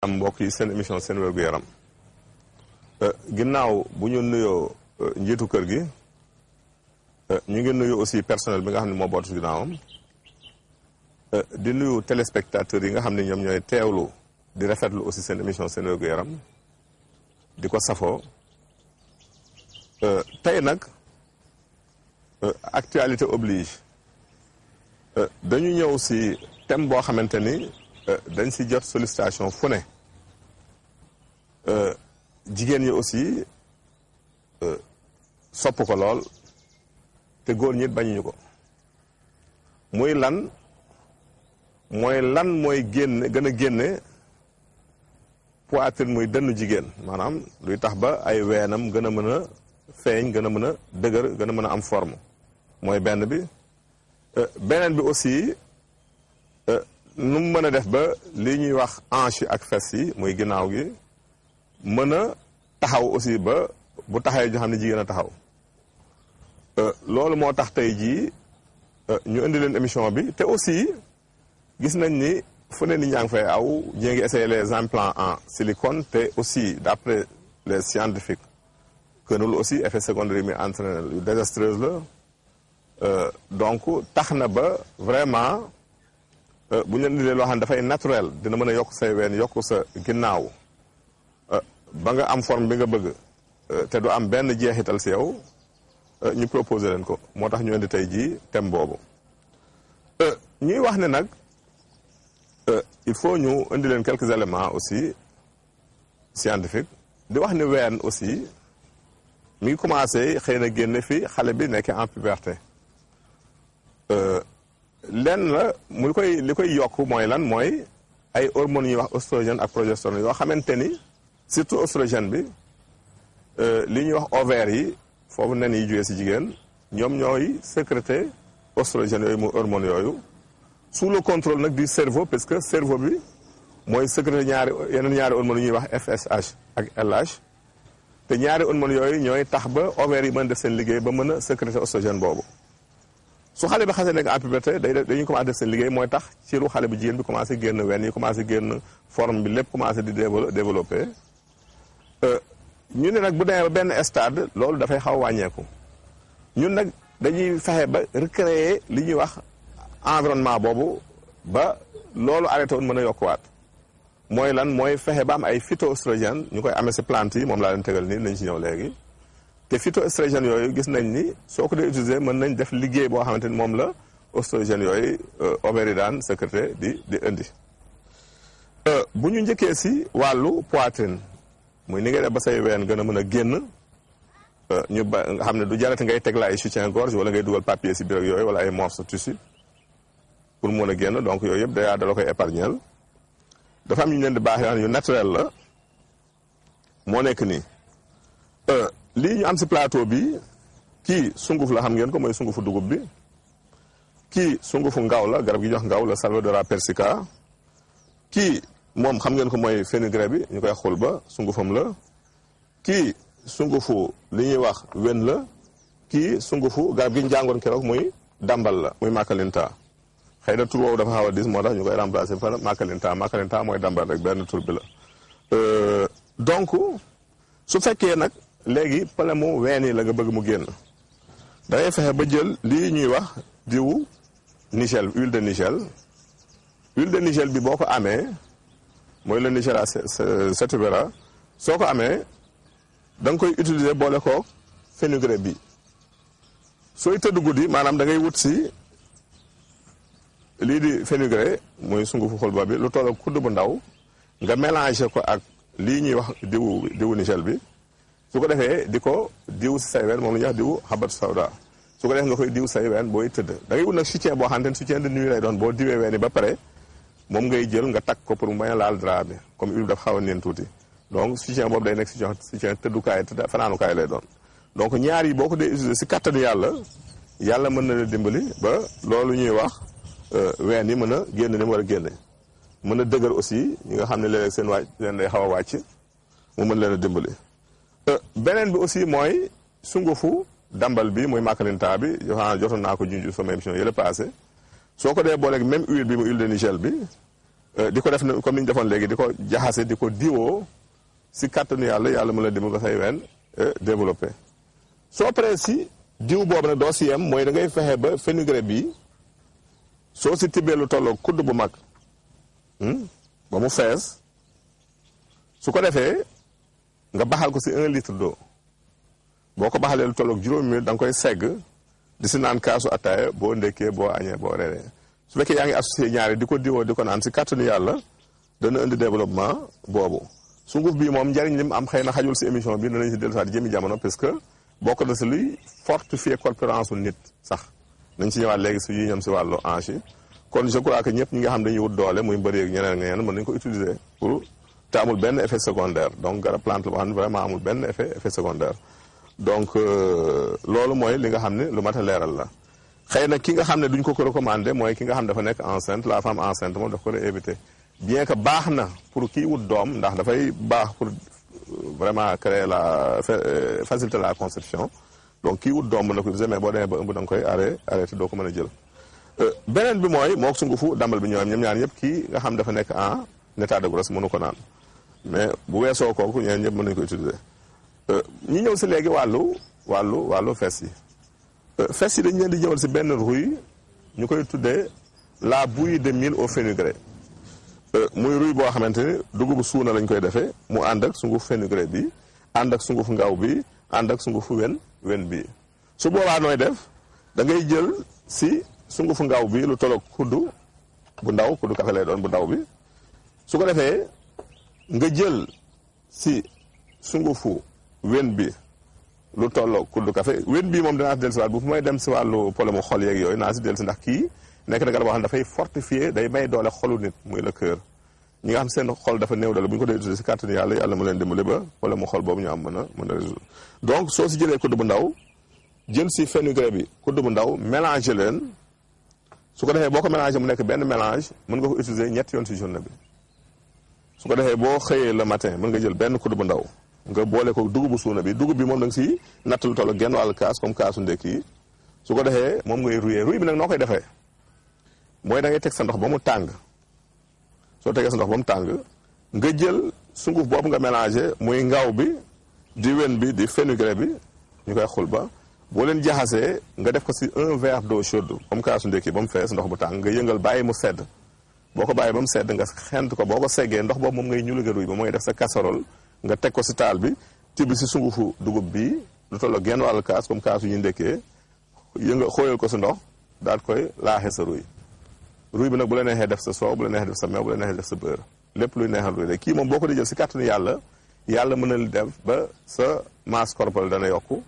jàmm mbokk yi seen émission seen wérgu yaram ginnaaw bu ñu nuyoo njiitu kër gi ñu ngi nuyu aussi personnel bi nga xam ne moo bootu ginnaawam di nuyu téléspectateurs yi nga xam ne ñoom ñooy teewlu di rafetlu aussi seen émission seen wérgu yaram di ko safoo tey nag actualité oblige dañu ñëw si thème boo xamante ni dañ si jot sollicitation fu ne jigéen ñi aussi sopp ko lool te góor ñi bañuñu ko muy lan mooy génne gën a génne poitrine muy dënnu jigéen maanaam luy tax ba ay weenam gën a mën a feeñ gën a mën a dëgër gën a mën a am forme mooy benn bi beneen bi aussi nu mu mën a def ba li ñuy wax hanche ak fes yi muy ginnaaw gi mën a taxaw aussi ba bu taxawee ñoo xam ne jigéen a taxaw loolu moo tax tey jii ñu indi leen émission bi te aussi gis nañ ni fu ne ni ñaa ngi fay aw ñii ngi essayer les implants en silicone te aussi d'après les scientifiques kënul aussi effet secondaire mi entraîné yu désastreuse la donc tax na ba vraiment bu ñu leen indilee loo xam ne dafay naturel dina mën a yokk say ween yokk sa ginnaaw ba nga am forme bi nga bëgg te du am benn jeexital si yow ñu proposé leen ko moo tax ñu indi tey jii thème boobu ñuy wax ne nag il faut ñu indi leen quelques éléments aussi scientifiques di wax ne ween aussi mi ngi commencé xëy na génne fi xale bi nekk en puberté lenn la li koy yokk mooy lan mooy ay hormones ñuy wax oestrogène ak progestérone yoo xamante ni surtout oestrogène bi li ñuy wax ovaires yi foofu nen yi jógee si jigéen ñoom ñooy sécréter oestrogène yooyu mu hormones yooyu sous le contrôle nag du cerveau parce que cerveau bi mooy sécréter yeneen ñaari hormones yu ñuy wax FSH ak LH te ñaari hormones yooyu ñooy tax ba ovaires yi mën def seen liggéey ba mën a sécréter oestrogène boobu su xale bi xasee nekk en puberté dañuy commencé def seen liggéey mooy tax ciru xale bu jigéen bi commencé génn wenn yi commencé génn forme bi lépp commencé di développé ñu ne nag bu demee ba benn stade loolu dafay xaw a wàññeeku ñun nag dañuy fexe ba recréer li ñuy wax environnement boobu ba loolu arrêté woon mën a yokkuwaat mooy lan mooy fexe ba am ay phytoestrogènes ñu koy amee si plante yi moom laa leen tegal nii nañ si ñëw léegi te phytoestrogènes yooyu gis nañ ni soo ko dee utiliser mën nañ def liggéey boo xamante ni moom la oestrogènes yooyu ovaires yi daan sécréter di indi bu ñu njëkkee si wàllu poitrine muy ni ngay def ba say ween gën a mën a génn ñu ba nga xam ne du jarati ngay teg la ay soutien gorge wala ngay dugal papier si biir ak yooyu wala ay morceau tissu pour mën a génn donc yooyu yëpp da la koy épargnel dafa am ñu leen di baax yu naturel la moo nekk nii lii ñu am si plateau bi kii sunguf la xam ngeen ko mooy sungufu dugub bi kii sungufu ngaw la garab gi ñuy wax ngaw la Salvadora persica kii moom xam ngeen ko mooy fenugrec bi ñu koy xul ba sungufam la kii sungufu li ñuy wax wen la kii sungufu garab gi ñu jàngoon keroog muy dambal la muy makalinta xëy na tur woowu dafa xaw a dis moo tax ñu koy remplacer par makalinta mooy dambal rek benn tur bi la donc su fekkee nag léegi problème mu ween yi la nga bëgg mu génn da ngay fexe ba jël lii ñuy wax diwu nigel huile de nigel bi boo ko amee mooy le Nigella cerevera soo ko amee da nga koy utiliser boole koog fenugrec bi sooy tëdd guddi maanaam da ngay wut si lii di fenugrec muy sungufu xolba bi lu toll kudd bu ndaw nga mélanger ko ak lii ñuy wax diwu nigel bi su ko defee di ko diw si say ween moom la ñuy wax diwu xabatu sawda su ko defee nga koy diw say ween booy tëdd da ngay wut nag soutien boo xamante ne soutien de nuit lay doon boo diwee ween yi ba pare moom ngay jël nga takk ko pour mu bañ a laal drap bi comme huile dafa xaw a neen tuuti donc soutien boobu day nekk soutien tëddukaay fanaanukaay lay doon donc ñaar yi boo ko dee utiliser si kattanu yàlla mën na la dimbali ba loolu ñuy wax ween yi mën a génn ni mu war a génne mën a dëgër aussi ñi nga xam ne léeg-léeg seen wàcc leen day xaw a wàcc mu mën leen a dimbali beneen bi aussi mooy sungufu dambal bi muy makalinta bi jotoon naa ko junj sama émission yële passé soo ko dee booleeg même huile bi mu huile de nigel bi di ko def comme ni ñu defoon léegi di ko jaxase di ko diwoo si kàttanu yàlla mën la dimbali ba say ween développé. soo paree si diw boobu nag doo si yem mooy da ngay fexe ba fenugrec bi soo si tibbee lu tolloo kudd bu mag ba mu fees su ko defee nga baxal ko si 1 litre d'eau boo ko baxalee lu tolloog juróomi minute da nga koy segg di si naan kaasu ataaya boo ndekkee boo añee boo reeree su fekkee yaa ngi associé ñaari di ko diwoo di ko naan si kàttanu yàlla dana indi développement boobu. sunguf bii moom njariñ li mu am xëy na xajul si émission bi danañ si dellusiwaat jëmi jamono parce que bokk na si luy fortifier corpulence nit sax nañ si ñëwaat léegi si yi ñoom si wàllu hanche yi kon je crois que ñëpp ñi nga xam dañuy wut doole muy mbëri ak ñeneen ñeneen mën nañu ko utiliser pour te amul benn effet secondaire donc garab plante la boo xam ne vraiment amul benn effet secondaire donc loolu mooy li nga xam ne lu mat a leeral la. xëy na ki nga xam ne duñ ko recommander mooy ki nga xam dafa nekk enceinte la femme enceinte moom daf ko éviter bien que baax na pour kii wut doom ndax dafay baax pour vraiment créer faciliter la conception donc kii wut doom mën na ko utiliser mais boo demee ba ëmb da nga koy arrêté doo ko mën a jël. beneen bi mooy mook sungufu dambal bi ñoom ñaar ñëpp kii nga xam dafa nekk en état de grossesse mënu ko naan mais bu weesoo kooku ñeneen ñëpp mën nañu ko utiliser. ñu ñëw si léegi wàllu fes yi. fes yi dañu leen di ñëwal si benn ruy ñu koy tuddee la bouillie de mil au fenugrec muy ruy boo xamante ni dugubu suuna lañ koy defee mu ànd ak sunguf fenugrec bi ànd ak sunguf ngaw bi ànd ak sungufu wen bi su boobaa nooy def da ngay jël si sungufu ngaw bi lu tolloog kuddu bu ndaw kuddu kafe lay doon bu ndaw bi su ko defee nga jël si sungufu wen bi lu tolloo kuddu café wen bii moom dinaa si dellu si waat bu fu may dem si wàllu problème mu xol yeeg yooyu naa si dellu si ndax kii nekk na garab boo xam ne dafay fortifier day may doole xolu nit muy le cœur ñi nga xam seen xol dafa néew doole bu ñu ko dee utiliser si kàttanu yàlla mu leen dimbali ba wala mu xol boobu ñu am mën a résoudre donc soo si jëlee kudd bu ndaw jël si fenugrec bi kudd bu ndaw mélanger leen su ko defee boo ko mélanger mu nekk benn mélange mën nga ko utiliser ñetti yoon si journée bi su ko defee boo xëyee le matin mën nga jël benn kudd bu ndaw nga boole ko dugubu suuna bi dugub bi moom da nga si natt lu toll genn wàllu kaas comme kaasu ndekki yi su ko defee moom ngay ruyee ruy bi nag noo koy defee mooy da ngay teg sa ndox ba mu tàng soo tegee sa ndox ba mu tàng nga jël sunguf boobu nga mélangé muy ngaw bi di wen bi di fenugrec bi ñu koy xul ba boo leen jaxasee nga def ko si 1 verre d'eau chaude comme kaasu ndekki ba mu fees ndox bu tàng nga yëngal bàyyi mu sedd boo ko bàyyi ba mu sedd nga xent ko boo ko seggee ndox boobu moom ngay ñuluge ruy ba mooy def sa casserole nga teg ko si taal bi tibb si sungufu dugub bi lu tolloo genn wàllu kaas comme kaas yu ñu ndekkee xóoyal ko si ndox daal koy laaxee sa ruy bi nag bu la neexee def sa soow bu la neexee def sa meew bu la neexee def sa beurre lépp luy neexal ruy rek kii moom boo ko di jël si kàttanu yàlla mën na def ba sa masse corporelle dana yokku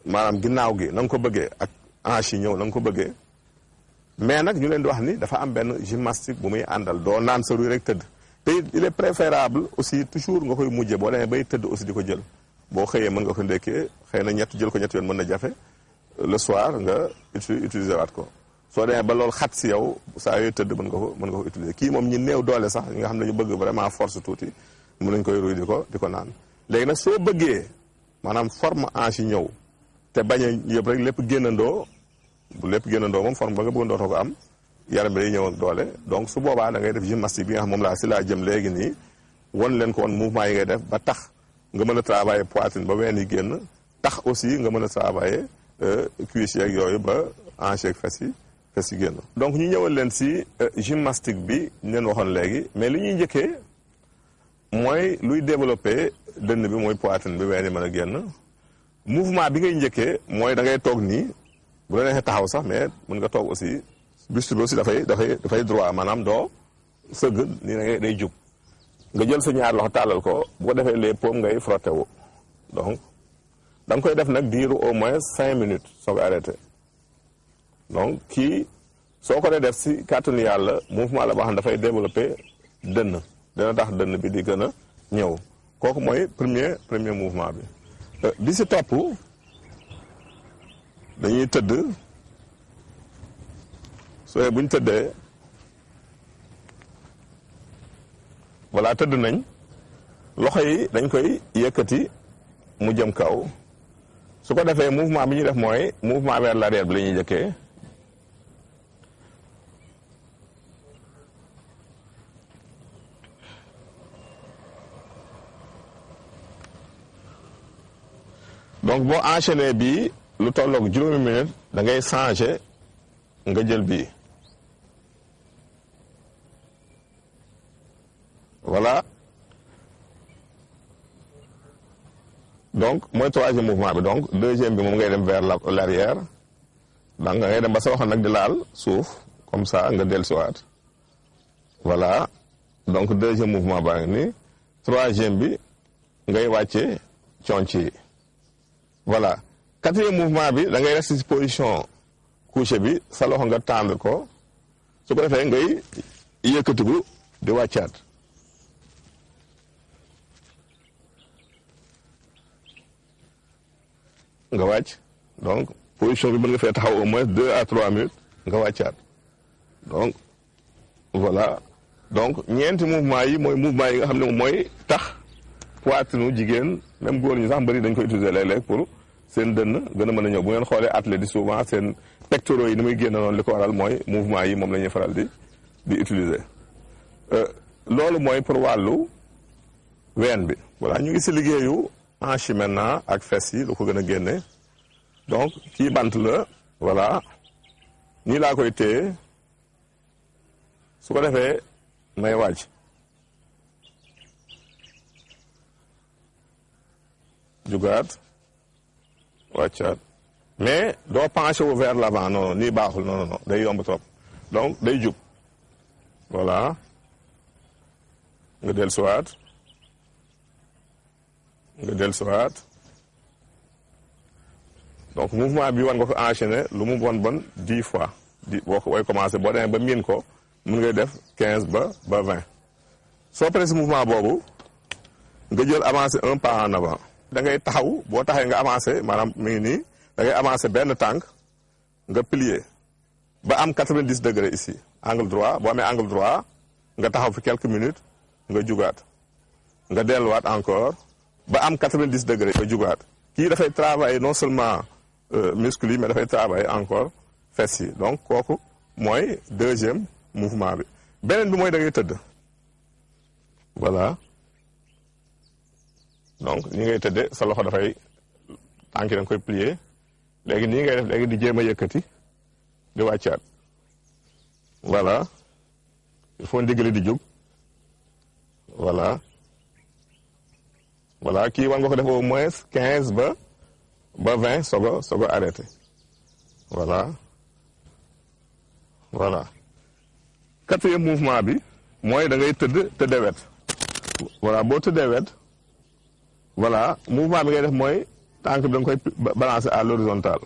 maanaam ginnaaw gi na nga ko bëggee ak hanche yi ñëw na nga ko bëggee mais nag ñu leen di wax ni dafa am benn gymnastique bu muy àndal doo naan sa ruy rek tëdd te il est préférable aussi toujours nga koy mujjee boo demee bay tëdd aussi di ko jël boo xëyee mën nga ko ndekkee xëy na jël ko ñett yoon mën na jafe le soir nga utiliser waat ko soo demee ba loolu xat si yow saa yooyu tëdd mën nga ko utiliser kii moom ñi néew doole sax ñi nga xam ne ñu bëgg vraiment force tuuti mën nañ koy ruy di ko naan léegi nag soo bëggee maanaam forme hanche yi ñëw te bañ a yëpp rek lépp génnandoo bu lépp génnandoo moom forme ba nga bëggoon dootoo ko am yaram bi day ñëw ak doole donc su boobaa da ngay def gymnastique bi nga xam moom laa jëm léegi nii won leen ko woon mouvement yi ngay def ba tax nga mën a travailler poitrine ba ween yi génn tax aussi nga mën a travailler cuisse yeeg yooyu ba hanche yeeg fes yi génn. donc ñu ñëwal leen si gymnastique bi ñu leen waxoon léegi mais li ñuy njëkkee mooy luy développer dënn bi mooy poitrine bi ween yi mën a génn mouvement bi ngay njëkkee mooy da ngay toog nii bu la neexee taxaw sax mais mën nga toog aussi. buste bi aussi dafay droit maanaam doo sëgg nii day jub nga jël sa ñaar loxo tàllal ko bu ko defee les paumes ngay frotté wu donc da nga koy def nag diiru au moins 5 minutes soo ko arrêté donc kii soo ko dee def si kàttanu yàlla mouvement la boo xam ne dafay développé dënn dina tax dënn bi di gën a ñëw kooku mooy premier mouvement bi si topp dañuy tëdd soo bu ñu tëddee voilà tëdd nañ loxo yi dañ koy yëkkati mu jëm kaw su ko defee mouvement bi ñuy def mooy mouvement vers l'arrière bi la ñuy njëkkee donc boo enchaîné bii lu tolloog juróomi minute da ngay changé nga jël bii voilà donc mooy troisième mouvement bi donc deuxième bi moom ngay dem vers l'arrière donc ngay dem ba sa loxo nag di laal suuf comme ça nga dellusiwaat voilà donc deuxième mouvement baa ngi nii troisième bi ngay wàcce conc yi voilà quatrième mouvement bi da ngay rester ci position couché bi sa loxo nga tendre ko su ko defee ngay yëkkatiku di wàccaat nga wàcc donc position bi mën nga fee taxaw au moins 2 à 3 minutes nga wàccaat donc voilà donc ñeenti mouvement yi mooy mouvement yi nga xam ne mooy tax poitrine jigéen même góor ñi sax mbëri dañ koy utiliser léeg-léeg pour seen dënn gën a mën a ñëw bu ngeen xoolee athlètes di souvent seen pectoraux yi ni muy génn noonu li ko waral mooy mouvement yi moom la ñuy faral di utiliser loolu mooy pour wàllu ween bi voilà ñu ngi si liggéeyu hanche maintenant ak fes yi lu ko gën a génne donc kii bant la voilà nii laa koy téye su ko defee may wàcc jugaat wàccaat mais doo penché wu vers l'avant non nii baaxul non non day yomb trop donc day jub voilà nga dellusiwaat donc mouvement bi war nga ko enchaîner lu mu bon 10 fois boo ko way commencé boo demee ba miin ko mun ngay def 15 ba 20 soo paree si mouvement boobu nga jël avancer un pas en avant da ngay taxaw boo taxee nga avancé maanaam mi ngi nii da ngay avancé benn tànk nga plier ba am 90 degrés ici angle droit boo amee angle droit nga taxaw fi quelques minutes nga jugaat nga delluwaat encore ba am 90 degrés nga jugaat kii dafay travailler non seulement muscle yi mais dafay travailler encore fesses yi donc kooku mooy deuxième mouvement bi beneen bi mooy da ngay tëdd voilà donc ni ngay tëddee sa loxo dafay tànk yi da nga koy plier léegi nii ngay def léegi di jéem a yëkkati di wàccaat voilà il faut ndigali di jóg voilà voilà kii war nga ko def au moins 15 ba 20 soog a arrêté voilà quatrième mouvement bi mooy da ngay tëddee wet voilà boo tëddee wet voilà mouvement bi ngay def mooy tànk bi da nga koy balancer à l'horizontale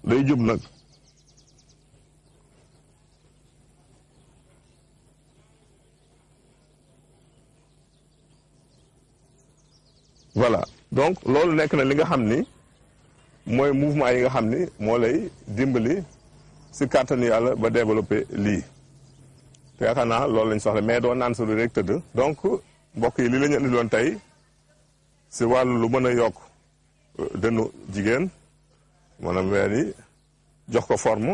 day jub nag voilà donc loolu nekk na li nga xam ni mooy mouvement yi nga xam ni moo lay dimbali si kàttanu yàlla ba développer lii te yaakaar naa loolu lañ soxla mais doo naan sa rek tëdd donc mbokk yi li la ñu indi loon tey si wàllu lu mën a yokk dënnu jigéen maanaam ween yi jox ko forme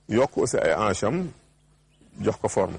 yokk aussi ay hanches am jox ko forme